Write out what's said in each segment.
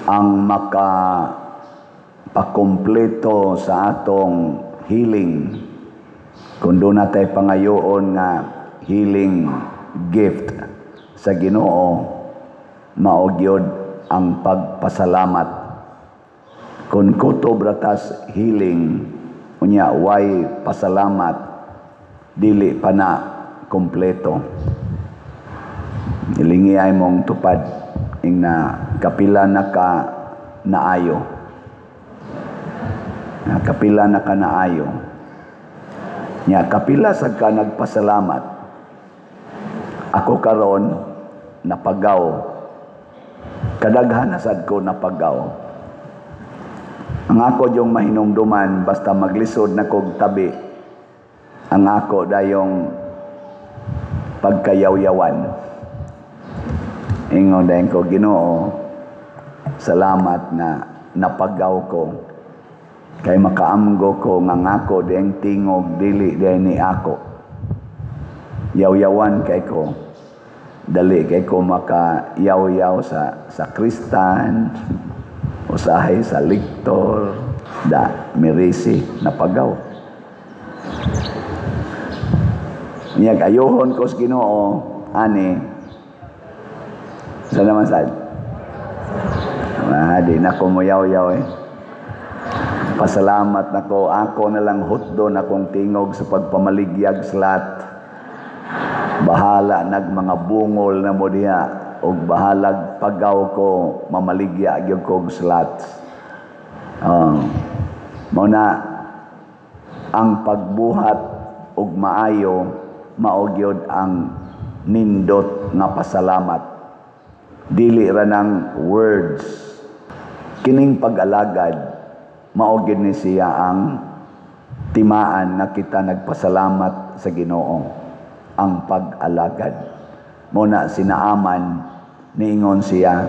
Ang maka pakumpleto sa atong healing, kung duna tay pangayoon nga healing gift sa Ginoo, mao gyud ang pagpasalamat. Kung kutob ra tas healing, unya way pasalamat, dili pa na kompleto. Ilingi ay mong tupad ing na kapila na ka naayo. Na kapila na ka naayo. Nya kapila sa ka nagpasalamat. Ako karon napagaw. Kadaghan na sad ko napagaw. Ang ako yung mahinumduman, basta maglisod na kog tabi, ang ako dayong pagkayawyawan. Ingon dayon ko, "Ginoo, salamat na napagaw ko. Kay makaamgo ko nga ngako diyang tingog dili diay ni ako." Yaw-yawan kay ko. Dali kay ko maka yaw-yaw sa sakristan, usahay sa liktor, da mirisi napagaw. Niyag ayuhon ko sa Ginoo ani sa naman sad. Ah, di na ko moyaw-yaw eh. Pasalamat nako, ako na lang hutdo na kong tingog sa pagpamaligyag slat. Bahala nag mga bungol na mo diha og bahalag pagaw ko, mamaligya gyud kog slots. Oh. Mao na ang pagbuhat og maayo, mao gyud ang nindot nga pasalamat. Dili ra nang words. Kining pag-alagad, mao gyud ni siya ang timaan nga kita nagpasalamat sa Ginoo, ang pag-alagad. Mao na si Naaman, niingon siya,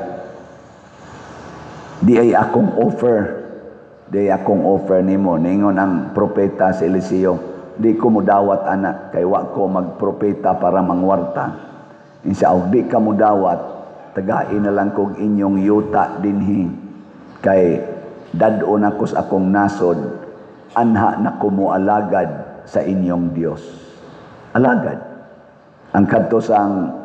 "Di ay akong offer, di ay akong offer nimo." Niingon ang propeta si Eliseo, "Di ko mudawat ana, kay wa ko magpropeta para mangwarta." Insa, "Og di ka mudawat, tagain na lang kog inyong yuta dinhi, kay dad-on ako sa akong nasod, anha na ko moalagad sa inyong Dios." Alagad. Ang kadto sang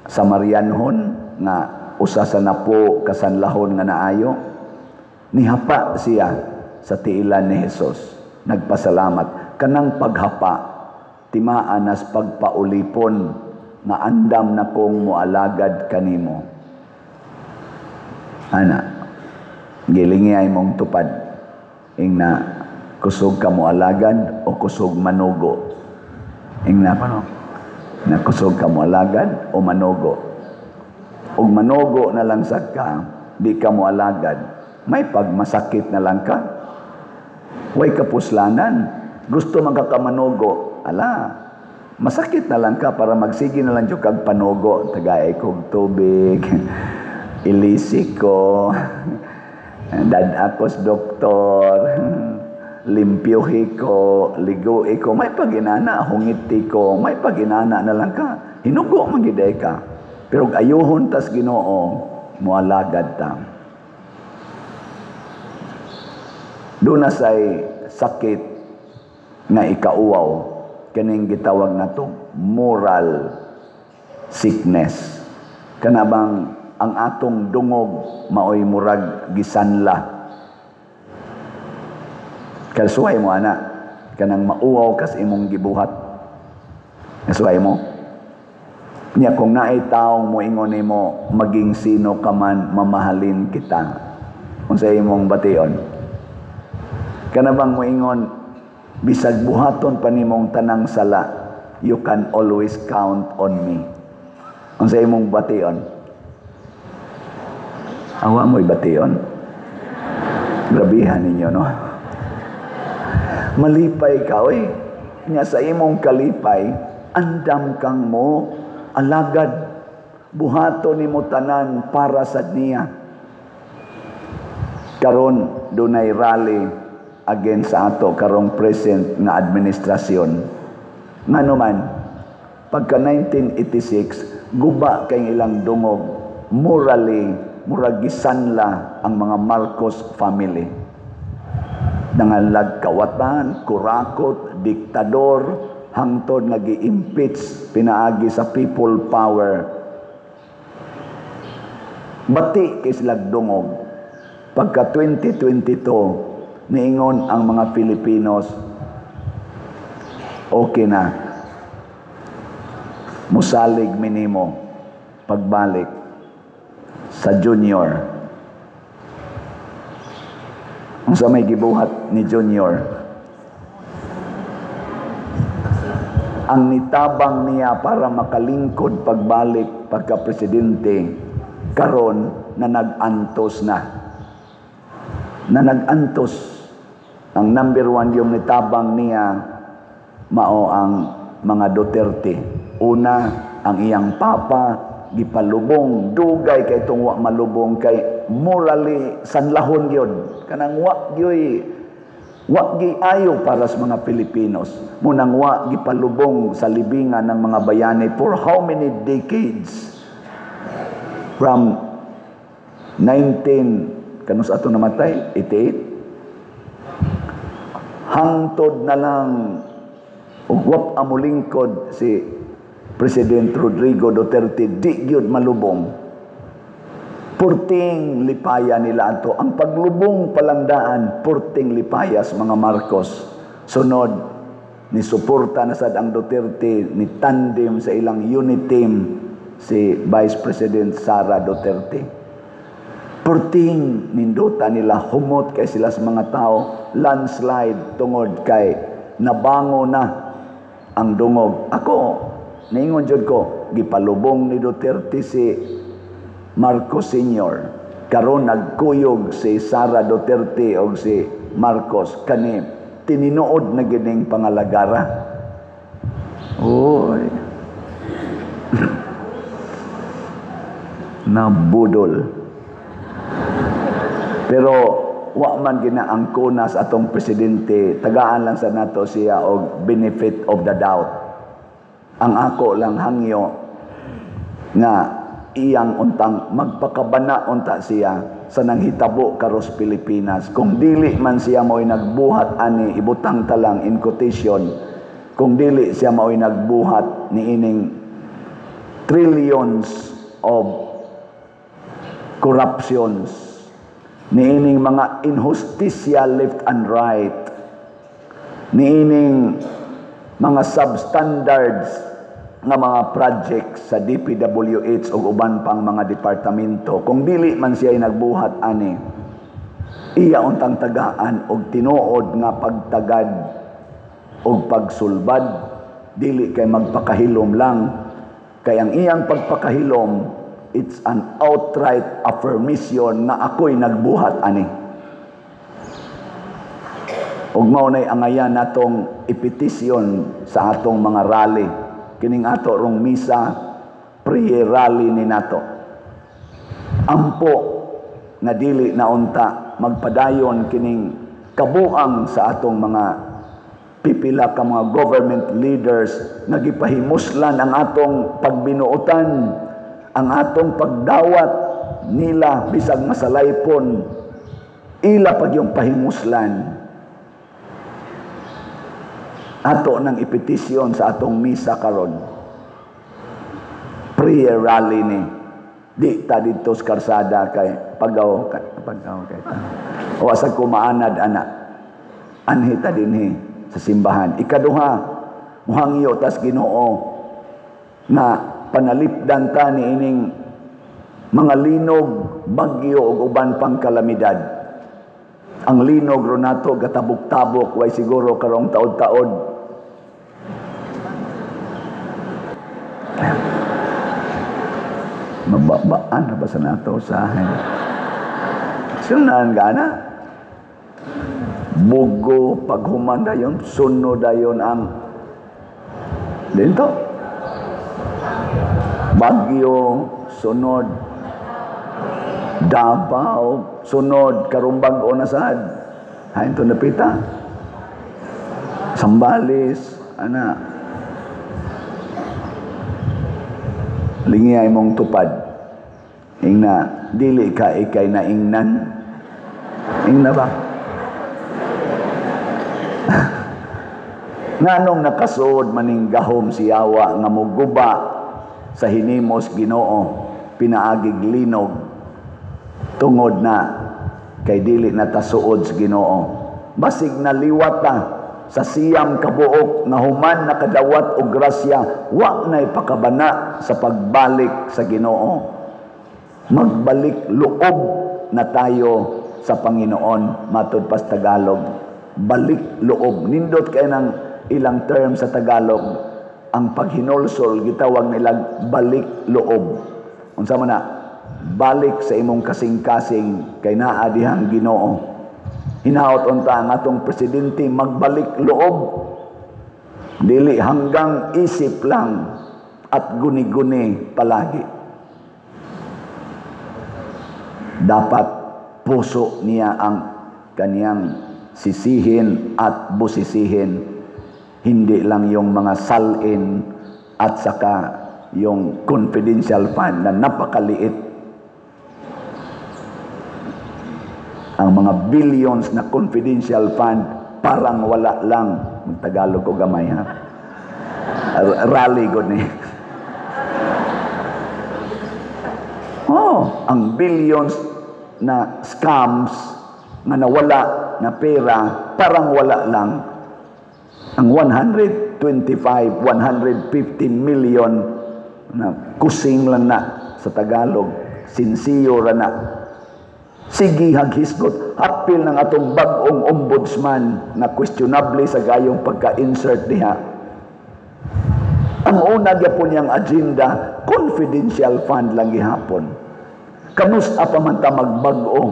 Samarianhon nga usa sa napo kasanlahon nga naayo, nihapa siya sa tiilan ni Jesus. Nagpasalamat. Kanang paghapa, timaan nas pagpaulipon nga andam na kong moalagad kanimo. Ana, gilingi ay mong tupad. Ing na kusog ka moalagad o kusog manugo. Ing na pa no? Na kusog ka moalagad o manugo. Og manugo na lang sad ka, di ka moalagad, may pagmasakit na lang ka. Way kapuslanan. Gusto man ka kamanugo, ala, masakit na lang ka para magsige na lang jud kag panugo. Tagay kog tubig, ilisi ko, dad akos doktor, limpyuhi ko, ligui ko, may paginana, hungiti ko, may paginana na lang ka. Hinugo man gid ka. Pero ayuhon tas Ginoo, moalagad ta. Doon na say sakit nga ikauwaw, kaning gitawag nato moral sickness. Kanabang ang atong dungog maoy murag gisanla. Kasuway mo ana, kanang mauwaw kas imong gibuhat. Kasuway mo. Nya kung naay taong moingon nimo, "Maging sino ka man, mamahalin kita." Unsa imong bation? Kana bang moingon, "Bisag buhaton pa nimong tanang sala, you can always count on me." Unsa imong bation? Awa mo'y bation. Grabihan ninyo, no? Malipay ka, oy. Nya sa imong kalipay, andam kang mo alagad. Buhaton nimo tanan para sa niya. Karon dunay rally against sa ato karong present nga administrasyon. Ngano man, pagka 1986, guba kay ilang dungog, morally murag gisanla ang mga Marcos family. Nangalag kawatan, kurakot, diktador, hangtod nga gi-impeach pinaagi sa people power. Bati kay silag dungog. Pagka 2022, niingon ang mga Filipinos, okay na. Musalig minimo pagbalik sa Junior. Unsa may gibuhat ni Junior? Ang nitabang niya para makalingkod pagbalik pagka-presidente karon na nag-antos na. Na nag-antos. Ang number one yung nitabang niya mao ang mga Duterte. Una, ang iyang papa gipalubong, dugay kay itong wa malubong kay morally sanlahon gyud. Kanang wa gyoy wa giayo para sa mga Pilipinos. Munang wa gipalubong sa libingan ng mga bayani for how many decades? From 19 kanus ato namatay 88 hangtod na lang ug wa amulingkod si President Rodrigo Duterte, di gyud malubong. Purting lipaya nila ato. Ang paglubong palandaan, purting lipayas mga Marcos. Sunod, ni suporta na sad ang Duterte, ni tandem sa ilang unit team si Vice President Sara Duterte. Purting nindota nila, humot kay sila sa mga tao, landslide tungod kay nabango na ang dungog. Ako, niingon jud ko, gipalubong ni Duterte si Marcos Sr. Karon nagkuyog si Sara Duterte og si Marcos kani tinuod na gining pangalagara. Oy. Nabudol. Pero wa man gina ang kunas atong presidente, tagaan lang sa nato siya og benefit of the doubt. Ang ako lang hangyo nga iyang untang magpakabana unta siya sa nanghitabo karos Pilipinas. Kung dili man siya mao'y nagbuhat ani, ibutang ta lang in quotation, kung dili siya mao'y nagbuhat niining trillions of corruptions, niining mga inhustisya left and right, niining mga substandards nga mga projects sa DPWH o uban pang mga departamento, kung dili man siya nagbuhat ani, iya untang tagaan og tinuod nga pagtagad og pagsulbad, dili kay magpakahilom lang. Kay ang iyang pagpakahilom, it's an outright affirmation na ako'y nagbuhat ani. Ug mao nay angayan natong ipetisyon sa atong mga rally. Kining ato rong misa, prayer rally ni nato. Ampo nga dili na unta magpadayon kining kabuang sa atong mga pipila ka mga government leaders nga gipahimuslan ang atong pagbinuotan, ang atong pagdawat nila bisag masalaypon, ila pag yung pahimuslan. Ato nang ipetisyon sa atong misa karon. Prayer rally ni. Di ta didto sa karsada kay pagaw kay pagaw kay ta. O asa ko maanad ana. Anhi ta dinhi sa simbahan. Ikaduha, muhangyo tas Ginoo na panalipdan ta niining mga linog, bagyo ug uban pang kalamidad. Ang linog ron nato gatabok-tabok way siguro karong taod-taod. Mababaan na ba sa nato sa sunan gana? Bugo paghuman dayon, sunod dayon ang dinto. Bagyo, sunod Davao, sunod karumbag o nasad. Hain to napita. Sambales, ana. Lingiyay mong tupad. Ingna, Dili ka ikay naingnan. Ingna ba? Nganong nakasuod maning gahom si Yawa nga muguba sa hinimos Ginoo pinaagig linog, tungod na kay dili na tasuod sa Ginoo. Basig naliwat ta sa 9 kabuok nga human nakadawat og grasya, wa na'y pakabana sa pagbalik sa Ginoo. Magbalik loob na tayo sa Panginoon, matud pas Tagalog. Balik loob. Nindot kay ng ilang term sa Tagalog. Ang paghinulsol gitawag nilang balik loob. Unsa man na? Balik sa imong kasing-kasing kay naa dihang Ginoo. Hinaot unta ang atong presidente magbalik loob. Dili hanggang isip lang at guni-guni palagi. Dapat puso niya ang kaniyang sisihin at busisihin, hindi lang yung mga salin at saka yung confidential fund na napakaliit. Ang mga billions na confidential fund parang wala lang. Tagalog ko gamay ha. Rally god ni. Oh, ang billions na scams na nawala na pera parang wala lang. Ang 125, 150 million na kusing lang na sa Tagalog, sinsiyo ra na. Sige haghisgot, hapil ng atong bag-ong ombudsman na questionable sa gayong pagka-insert diha. Ang una gyapon niyang agenda, confidential fund lang gihapon. Kanus-a pa man ta magbag-o?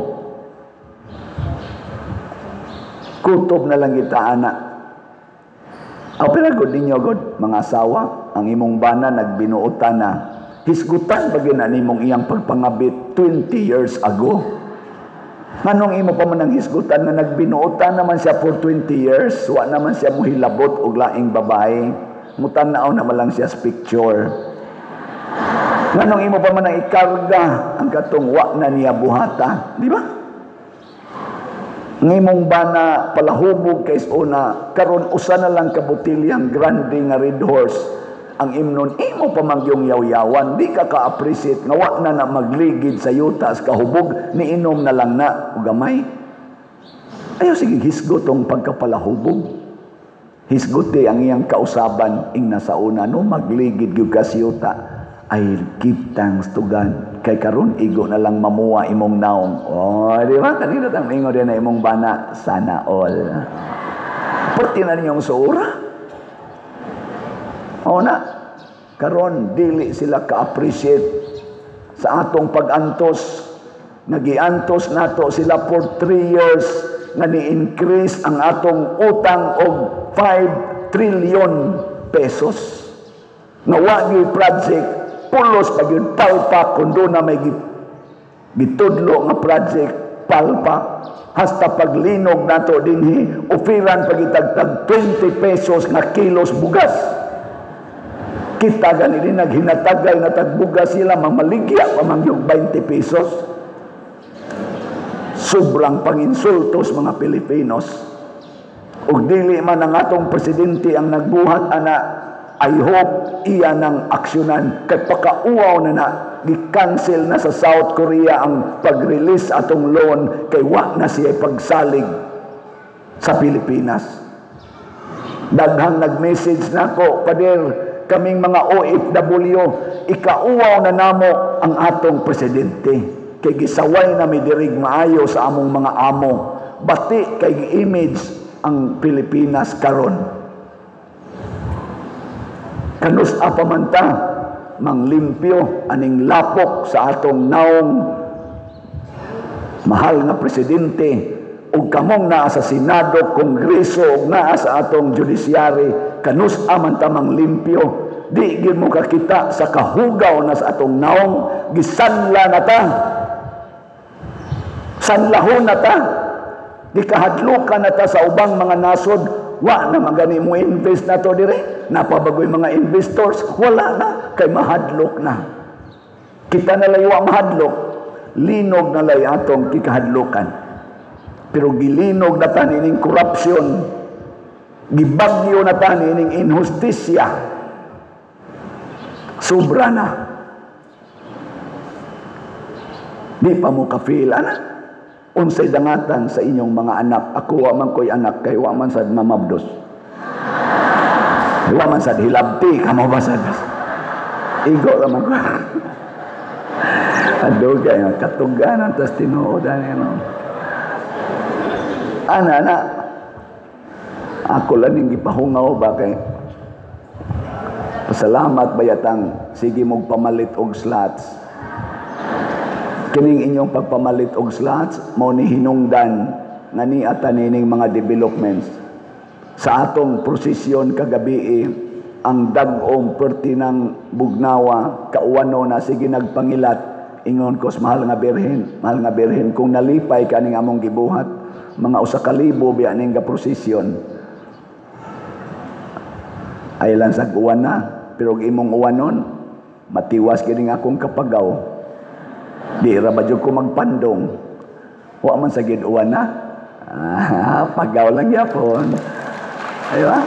Kutob na lang kita ana. Aw pero gud ninyo gud mga asawa, ang imong bana nagbinuotan na. Hisgutan pa gyud na nimong iyang pagpangabit 20 years ago. Nganong imo pa man ang hisgutan na nagbinuotan naman siya for 20 years, wa naman siya mohilabot og laing babae. Mutan-aw naman lang siya sa picture. Nganong imo pa man ang ikarga ang katong wa na niya buhata, di ba? Ngimong bana palahubog kay una, karon usa na lang ka botilyang grande nga Red Horse ang imnon, imo pa man yung yaw-yawan, di ka ka-appreciate nga wa na na magligid sa yuta sa kahubog, niinom na lang na o gamay. Ayaw sige hisgot tong pagkapalahubog. Hisgot ang iyang kausaban ing nasa una, no magligid gyud ka sa yuta. I give thanks to God. Kay karon igo na lang mamuha imong naong. Oh, di ba? Kanina tang ingo din na imong bana, sana all. Perti na ninyong suura. O na, karon dili sila ka-appreciate sa atong pag-antos. Nagiantos nato sila for 3 years nga ni-increase ang atong utang og 5 trillion pesos. Nga wa gyud project, pulos pa gyud palpa kun doon na may gitudlo nga project palpa. Hasta paglinog nato dinhi, ofiran pagitagtag 20 pesos nga kilos bugas. Kita gani din naghinatagay na tagbugas sila, mamaligya pa man yung 20 pesos. Sobrang panginsultos mga Pilipinos. Ug dili man ang atong presidente ang nagbuhat ana, I hope iya nang aksyonan kay pakauaw na na gi-cancel na sa South Korea ang pag-release atong loan kay wa na siya pagsalig sa Pilipinas. Daghang nag-message nako, Pader, kaming mga OFW, ikauaw na namo ang atong presidente kay gisaway na mi dirig maayo sa among mga amo. Bati kay gi-image ang Pilipinas karon. Kanus-a pa man ta manglimpyo aning lapok sa atong naong mahal nga presidente ug kamong naa sa Senado, Kongreso ug naa sa atong judiciary, kanus-a man ta manglimpyo. Di gyud mo kakita sa kahugaw na sa atong naong, gisanla na ta. Sanlahon na ta. Gikahadlukan na ta sa ubang mga nasod. Wa na man gani mo invest na to dire. Napabagoy mga investors, wala na kay mahadlok na. Kita na layo ang mahadlok. Linog na lay atong kikahadlukan. Pero gilinog na ta nining korupsyon. Gibagyo na ta nining inhustisya. Sobra na. Di pa mo ka-feel, ana? Unsay dangatan sa inyong mga anak? Ako wa man ko'y anak, kay wa man sad mamabdos. Wa man sad hilabti, kamo ba sad? Igo ra man ko. Adugay, katuganan tas tinuod ani no. Ana na. Ako lang ning gipahungaw ba kay pasalamat bayatang sige mog pamalit og slots. Kining inyong pagpamalit og slots mao ni hinungdan nga niata nining mga developments. Sa atong prosesyon kagabi, ang dag-om perti ng Bugnawa kauwano na sige nagpangilat. Ingon ko mahal nga birhen, mahal nga birhen, kung nalipay kaning among gibuhat, mga 1,000 biya ning prosesyon. Ay lang sa uwan na, pero og imong uwanon, matiwas kining akong kapagaw. Di ra ba jud ko magpandong? Wa man sa gid uwan na. Ah, pagaw lang gyapon. Aywa.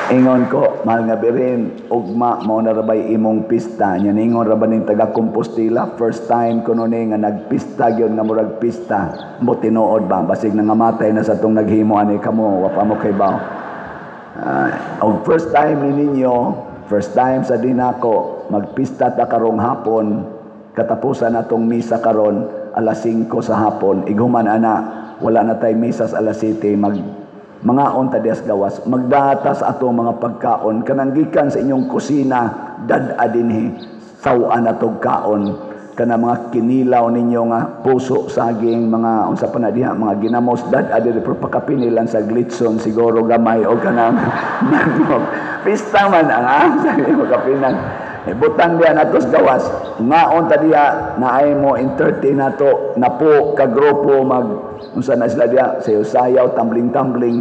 Ingon ko, mahal nga birhen, ugma mao na rabay imong pista. Nya ningon ra ba ning taga Compostela, first time kuno ni nga nagpista gyud nga murag pista. Mo tinuod ba basig nangamatay na sa tong naghimo ani kamo, wa pa mo kay baw. Og first time ni ninyo, first time sa dinako magpista ta karong hapon, katapusan natong misa karon alas 5 sa hapon. Ighuman ana, wala na tay misa sa alas 7, mag mga onta dias gawas, magdatas atong mga pagkaon kanang gikan sa inyong kusina, dad-a dinhi, saw-an atong kaon kana mga kinilaw ninyo nga puso saging, mga unsa pa na diha, mga ginamos, dad-a diri, pero pakapinilan sa glitson siguro gamay o kanang manok. Pista man ang sabi mo kapinan. Butang diha natos gawas, ngaon ta diha naay mo entertain nato napo ka grupo mag unsa na sila diha, sayaw-sayaw, tumbling-tumbling,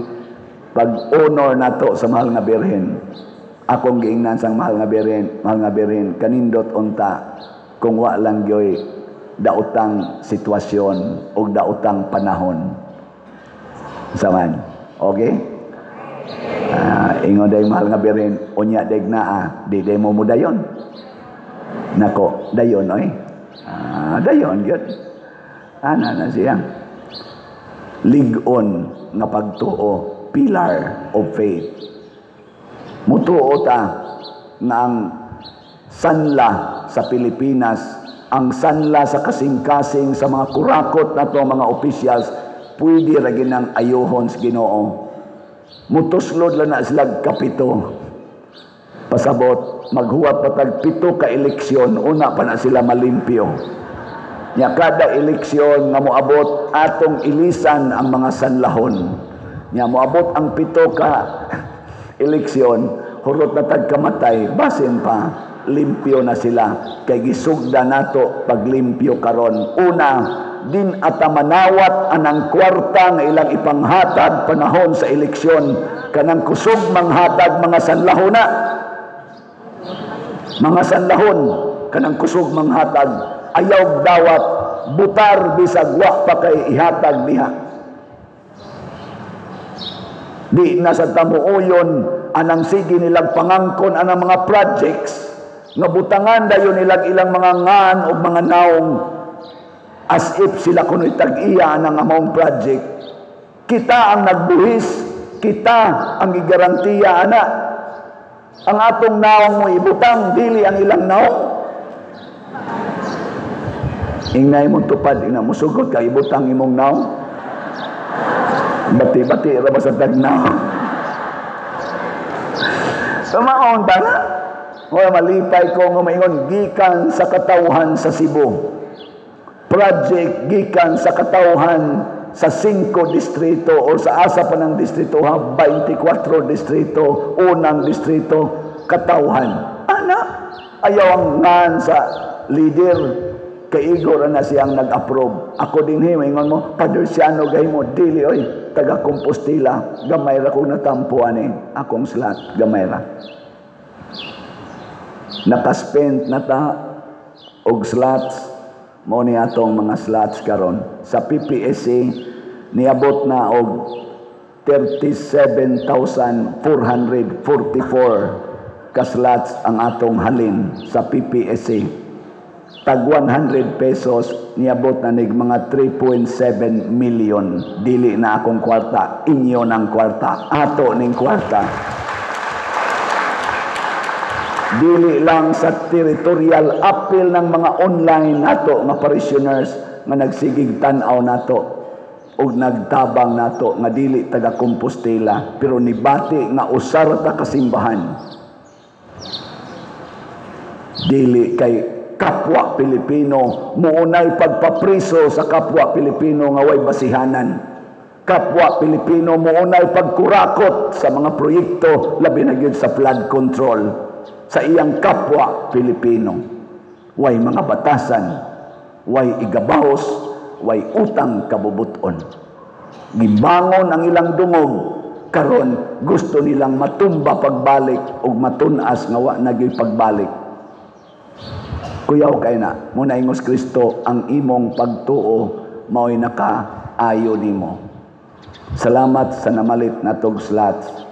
pag-honor nato sa mahal nga birhen. Akong giingnan sang mahal nga birhen, mahal nga birhen, kanindot unta kung wa lang gyoy daotang sitwasyon o daotang panahon. Saman, okay? Ingon day mahal nga birhen, unya day naa, di day mo mudayon. Nako, dayon oy. Dayon gyud. Ana na siya. Lig-on nga pagtuo, pillar of faith. Mutuo ta nga ang sanla sa Pilipinas, ang sanla sa kasing-kasing sa mga kurakot na to mga officials, pwede ra ginang ayuhon sa Ginoo. Mutuslod lang na sila kapito. Pasabot, maghuwat patag 7 ka eleksyon, una pa na sila malimpyo. Nya kada eleksyon nga moabot atong ilisan ang mga sanlahon. Nya moabot ang 7 ka eleksyon, hurot na tag kamatay, basin pa limpyo na sila kay gisugda nato paglimpyo karon. Una, din atamanawat anang kwarta nga ilang ipanghatag panahon sa eleksyon, kanang kusog manghatag mga sanlahon na. Mga sanlahon kanang kusog manghatag, ayaw dawat butar bisag wa pa kay ihatag diha. Di na sa tamuoyon anang sige nilang pangangkon anang mga projects nga butangan dayon nilang ilang mga ngan o mga naong as if sila kuno'y tag-iya anang among project. Kita ang nagbuhis, kita ang gigarantiya ana. Ang atong naong mo ibutang, dili ang ilang naong. Ingay mo tupad, ina musugot ka ibutang imong naong. Bati-bati ra ba sa tagnaw. Tumaon ta na. Wala malipay ko nga maingon gikan sa katawhan sa Cebu. Project gikan sa katawhan sa 5 distrito o sa asa pa ng distrito ha, 24 distrito, unang distrito, katawhan. Ana, ayaw ang ngan sa leader. Kay Igor na siyang nag-approve. Ako din he, maingon mo, Padre Siano gay mo, dili oy, taga Compostela, gamay ra kong natampuan eh, akong slot, gamay ra. Nakaspend na ta Og slots mo ni atong mga slots karon sa PPSC, niabot na og 37,444 ka slots ang atong halin sa PPSC. Tag 100 pesos, niabot na nig mga 3.7 million. Dili na akong kwarta, inyo ng kwarta, ato ning kwarta. Dili lang sa territorial, apil ng mga online nato nga parishioners nga nagsigig tan-aw nato og nagtabang nato nga dili taga Compostela pero nibati nga usa ra ta kasimbahan. Dili kay kapwa Pilipino muunay pagpapriso sa kapwa Pilipino nga way basihanan. Kapwa Pilipino muunay pagkurakot sa mga proyekto, labi na gyud sa flood control sa iyang kapwa Pilipino. Way mga batasan, way igabawos, way utang kabubuton. Gibangon ang ilang dungog, karon gusto nilang matumba pagbalik ug matun-as nga wa na gyud pagbalik. Kuyaw kay na, muna ingos Kristo, ang imong pagtuo mao'y naka-ayo nimo. Salamat sa namalit natog slots.